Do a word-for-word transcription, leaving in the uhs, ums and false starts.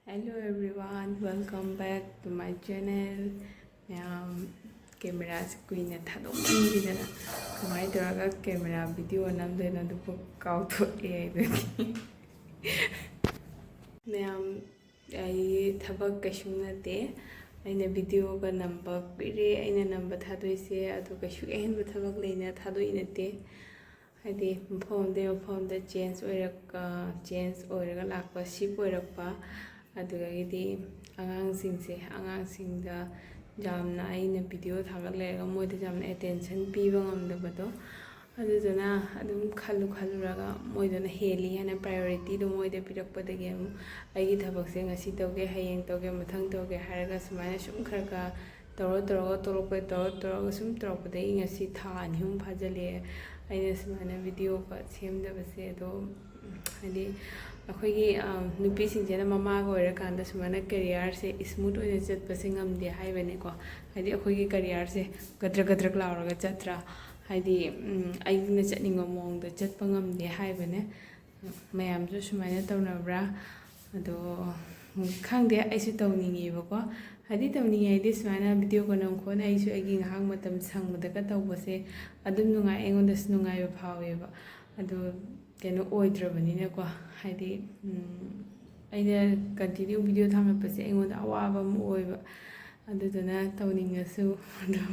Hello everyone, welcome back to my channel. ꯃꯌꯥꯝ, ꯀꯦꯃꯦꯔꯥꯁꯦ ꯀꯨꯏꯅ ꯊꯥꯗꯣꯛꯃꯟꯈꯤꯗꯅ ꯀꯃꯥꯏꯅ ꯇꯧꯔꯒ ꯀꯦꯃꯦꯔꯥ ꯚꯤꯗꯤꯑꯣ ꯅꯝꯗꯣꯏꯅꯣ ꯑꯗꯨꯕꯨ ꯀꯥꯎꯊꯣꯛꯑꯦ꯫ ꯑꯗꯨꯒꯤ ꯃꯌꯥꯝ, ꯑꯩ ꯊꯕꯛ ꯀꯩꯁꯨꯝ ꯅꯠꯇꯦ꯫ ꯑꯩꯅ ꯚꯤꯗꯤꯑꯣꯒ ꯅꯝꯕ ꯀꯨꯏꯔꯦ꯫ ꯑꯩꯅ ꯅꯝꯕ ꯊꯥꯗꯣꯏꯁꯦ ꯑꯗꯨ ꯀꯩꯁꯨ ꯑꯍꯦꯟꯕ ꯊꯕꯛ ꯂꯩꯅ ꯊꯥꯗꯣꯛꯏ ꯅꯠꯇꯦ꯫ ꯍꯥꯏꯗꯤ ꯃꯐꯝ ꯑꯃꯗꯒꯤ ꯃꯐꯝ ꯑꯃꯗ ꯆꯦꯟꯖ ꯑꯣꯏꯔꯛ ꯆꯦꯟꯖ ꯑꯣꯏꯔꯒ ꯂꯥꯛꯄ, ꯁꯤꯞ ꯑꯣꯏꯔꯛꯄ꯫ ꯑꯗꯨꯗꯒꯤꯗꯤ ꯑꯉꯥꯡꯁꯤꯡꯁꯦ ꯑꯉꯥꯡꯁꯤꯡꯗ ꯌꯥꯝꯅ ꯑꯩꯅ ꯚꯤꯗꯤꯑꯣ ꯊꯥꯒꯠ ꯂꯩꯔꯒ ꯃꯣꯏꯗ ꯌꯥꯝꯅ ꯑꯦꯇꯦꯟꯁꯟ ꯄꯤꯕ ꯉꯝꯗꯕꯗꯣ꯫ ꯑꯗꯨꯗꯨꯅ ꯑꯗꯨꯝ ꯈꯜꯂꯨ ꯈꯜꯂꯨꯔꯒ ꯃꯣꯏꯗꯨꯅ ꯍꯦꯜꯂꯤ ꯍꯥꯏꯅ ꯄ꯭ꯔꯥꯏꯌꯣꯔꯤꯇꯤꯗꯣ ꯃꯣꯏꯗ ꯄꯤꯔꯛꯄꯗꯒꯤ ꯑꯃꯨꯛ ꯑꯩꯒꯤ ꯊꯕꯛꯁꯦ ꯉꯁꯤ ꯇꯧꯒꯦ, ꯍꯌꯦꯡ ꯇꯧꯒꯦ, ꯃꯊꯪ ꯇꯧꯒꯦ ꯍꯥꯏꯔꯒ ꯁꯨꯃꯥꯏꯅ ꯁꯨꯝ ꯈꯔ ꯈꯔ ꯇꯧꯔ ꯇꯧꯔꯒ ꯇꯧꯔꯛꯄ ꯇꯧꯔ ꯇꯧꯔꯒ ꯁꯨꯝ ꯇꯧꯔꯛꯄꯗꯒꯤ ꯉꯁꯤ ꯊꯥ ꯑꯅꯤ ꯑꯍꯨꯝ ꯐꯥꯖꯤꯜꯂꯛꯑꯦ ꯑꯩꯅ ꯁꯨꯃꯥꯏꯅ ꯚꯤꯗꯤꯑꯣꯒ ꯁꯦꯝꯗꯕꯁꯦ꯫ ꯑꯗꯣ ꯍꯥꯏꯗꯤ ꯑꯩꯈꯣꯏꯒꯤ ꯅꯨꯄꯤꯁꯤꯡꯁꯤꯅ ꯃꯃꯥꯒ ꯑꯣꯏꯔꯀꯥꯟꯗ ꯁꯨꯃꯥꯏꯅ ꯀꯦꯔꯤꯌꯔꯁꯦ ꯏꯁꯃꯨꯠ ꯑꯣꯏꯅ ꯆꯠꯄꯁꯦ ꯉꯝꯗꯦ ꯍꯥꯏꯕꯅꯤꯀꯣ꯫ ꯍꯥꯏꯗꯤ ꯑꯩꯈꯣꯏꯒꯤ ꯀꯦꯔꯤꯌꯔꯁꯦ ꯒꯗ꯭ꯔꯛ ꯒꯗ꯭ꯔꯛ ꯂꯥꯎꯔꯒ ꯆꯠꯇ꯭ꯔꯥ? ꯍꯥꯏꯗꯤ ꯑꯩꯅ ꯆꯠꯅꯤꯡꯕ ꯃꯑꯣꯡꯗ ꯆꯠꯄ ꯉꯝꯗꯦ ꯍꯥꯏꯕꯅꯦ꯫ ꯃꯌꯥꯝꯁꯨ ꯁꯨꯃꯥꯏꯅ ꯇꯧꯅꯕ꯭ꯔꯥ? ꯑꯗꯣ ꯈꯪꯗꯦ, ꯑꯩꯁꯨ ꯇꯧꯅꯤꯡꯉꯦꯕꯀꯣ꯫ ꯍꯥꯏꯗꯤ ꯇꯧꯅꯤꯡꯉꯦ ꯍꯥꯏꯗꯤ ꯁꯨꯃꯥꯏꯅ ꯚꯤꯗꯤꯑꯣꯒ ꯅꯝ ꯈꯣꯠꯅ ꯑꯩꯁꯨ ꯑꯩꯒꯤ ꯉꯥꯏꯍꯥꯛ ꯃꯇꯝ ꯁꯪꯕꯗꯒ ꯇꯧꯕꯁꯦ ꯑꯗꯨꯝ ꯅꯨꯡꯉꯥꯏ, ꯑꯩꯉꯣꯟꯗꯁꯨ ꯅꯨꯡꯉꯥꯏꯕ ꯐꯥꯎꯋꯦꯕ꯫ ꯑꯗꯣ ꯀꯩꯅꯣ ꯑꯣꯏꯗ꯭ꯔꯕꯅꯤꯅꯀꯣ, ꯍꯥꯏꯗꯤ ꯑꯩꯅ ꯀꯟꯇꯤꯅ꯭ꯌꯨ ꯚꯤꯗꯤꯑꯣ ꯊꯥꯡꯒꯠꯄꯁꯦ ꯑꯩꯉꯣꯟꯗ ꯑꯋꯥꯕ ꯑꯃ ꯑꯣꯏꯕ꯫ ꯑꯗꯨꯗꯨꯅ ꯇꯧꯅꯤꯡꯉꯁꯨ ꯑꯗꯨꯝ